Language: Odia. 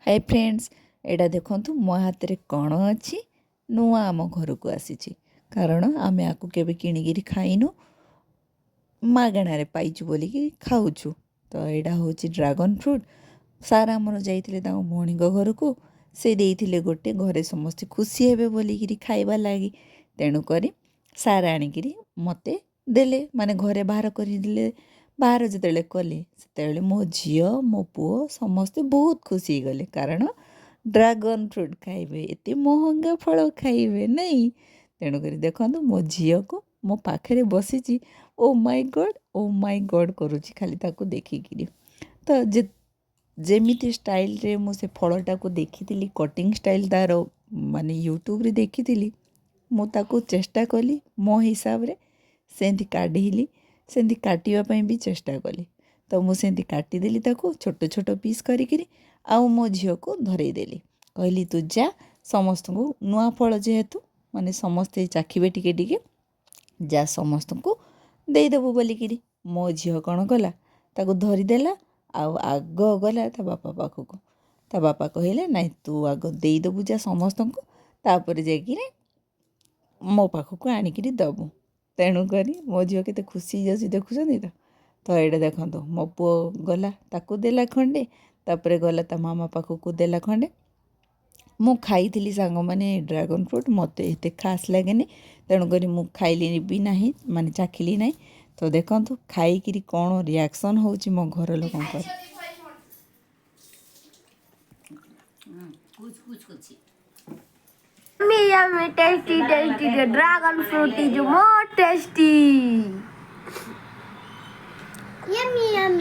ହାଇ ଫ୍ରେଣ୍ଡସ୍, ଏଇଟା ଦେଖନ୍ତୁ, ମୋ ହାତରେ କ'ଣ ଅଛି। ନୂଆ ଆମ ଘରକୁ ଆସିଛି, କାରଣ ଆମେ ଆକୁ କେବେ କିଣିକିରି ଖାଇନୁ। ମାଗଣାରେ ପାଇଛୁ ବୋଲିକି ଖାଉଛୁ। ତ ଏଇଟା ହେଉଛି ଡ୍ରାଗନ୍ ଫ୍ରୁଟ୍। ସାର୍ ଆମର ଯାଇଥିଲେ ତାଙ୍କ ଭଉଣୀଙ୍କ ଘରକୁ, ସେ ଦେଇଥିଲେ ଗୋଟେ, ଘରେ ସମସ୍ତେ ଖୁସି ହେବେ ବୋଲିକିରି ଖାଇବା ଲାଗି। ତେଣୁକରି ସାର୍ ଆଣିକିରି ମୋତେ ଦେଲେ, ମାନେ ଘରେ ବାହାର କରିଦେଲେ। ବାହାର ଯେତେବେଳେ କଲେ, ସେତେବେଳେ ମୋ ଝିଅ, ମୋ ପୁଅ ସମସ୍ତେ ବହୁତ ଖୁସି ହେଇଗଲେ, କାରଣ ଡ୍ରାଗନ୍ ଫ୍ରୁଟ୍ ଖାଇବେ, ଏତେ ମହଙ୍ଗା ଫଳ ଖାଇବେ ନାଇଁ। ତେଣୁକରି ଦେଖନ୍ତୁ, ମୋ ଝିଅକୁ ମୋ ପାଖରେ ବସିଛି, "Oh my God, oh my God" କରୁଛି ଖାଲି ତାକୁ ଦେଖିକିରି। ତ ଯେମିତି ଷ୍ଟାଇଲରେ ମୁଁ ସେ ଫଳଟାକୁ ଦେଖିଥିଲି, କଟିଂ ଷ୍ଟାଇଲ୍ ତା'ର ମାନେ ୟୁଟ୍ୟୁବରେ ଦେଖିଥିଲି, ମୁଁ ତାକୁ ଚେଷ୍ଟା କଲି ମୋ ହିସାବରେ, ସେମିତି କାଢ଼ିଲି, ସେମିତି କାଟିବା ପାଇଁ ବି ଚେଷ୍ଟା କଲି। ତ ମୁଁ ସେମିତି କାଟିଦେଲି ତାକୁ ଛୋଟ ଛୋଟ ପିସ୍ କରିକିରି ଆଉ ମୋ ଝିଅକୁ ଧରେଇଦେଲି। କହିଲି, "ତୁ ଯା ସମସ୍ତଙ୍କୁ, ନୂଆ ଫଳ ଯେହେତୁ ମାନେ ସମସ୍ତେ ଚାଖିବେ ଟିକେ ଟିକେ, ଯା ସମସ୍ତଙ୍କୁ ଦେଇଦେବୁ" ବୋଲିକିରି। ମୋ ଝିଅ କ'ଣ କଲା? ତାକୁ ଧରିଦେଲା ଆଉ ଆଗ ଗଲା ତା ବାପା ପାଖକୁ। ତା ବାପା କହିଲେ, "ନାଇଁ, ତୁ ଆଗ ଦେଇଦେବୁ ଯା ସମସ୍ତଙ୍କୁ, ତାପରେ ଯାଇକିରି ମୋ ପାଖକୁ ଆଣିକିରି ଦେବୁ।" ତେଣୁକରି ମୋ ଝିଅ କେତେ ଖୁସି ହେଇଯାଉଛି, ଦେଖୁଛନ୍ତି ତ। ତ ଏଇଟା ଦେଖନ୍ତୁ, ମୋ ପୁଅ ଗଲା, ତାକୁ ଦେଲା ଖଣ୍ଡେ, ତାପରେ ଗଲା ତା ମାମା ପାଖକୁ, ଦେଲା ଖଣ୍ଡେ। ମୁଁ ଖାଇଥିଲି ସାଙ୍ଗମାନେ ଡ୍ରାଗନ୍ ଫ୍ରୁଟ୍, ମୋତେ ଏତେ ଖାସ୍ ଲାଗେନି, ତେଣୁକରି ମୁଁ ଖାଇଲି ବି ନାହିଁ, ମାନେ ଚାଖିଲି ନାହିଁ। ତ ଦେଖନ୍ତୁ, ଖାଇକିରି କ'ଣ ରିଆକ୍ସନ୍ ହେଉଛି ମୋ ଘର ଲୋକଙ୍କର। କୁଚ୍ କୁଚ୍ କରୁଛି। Yummy, yummy, tasty, tasty. The dragon fruit is more tasty. Yummy, yummy.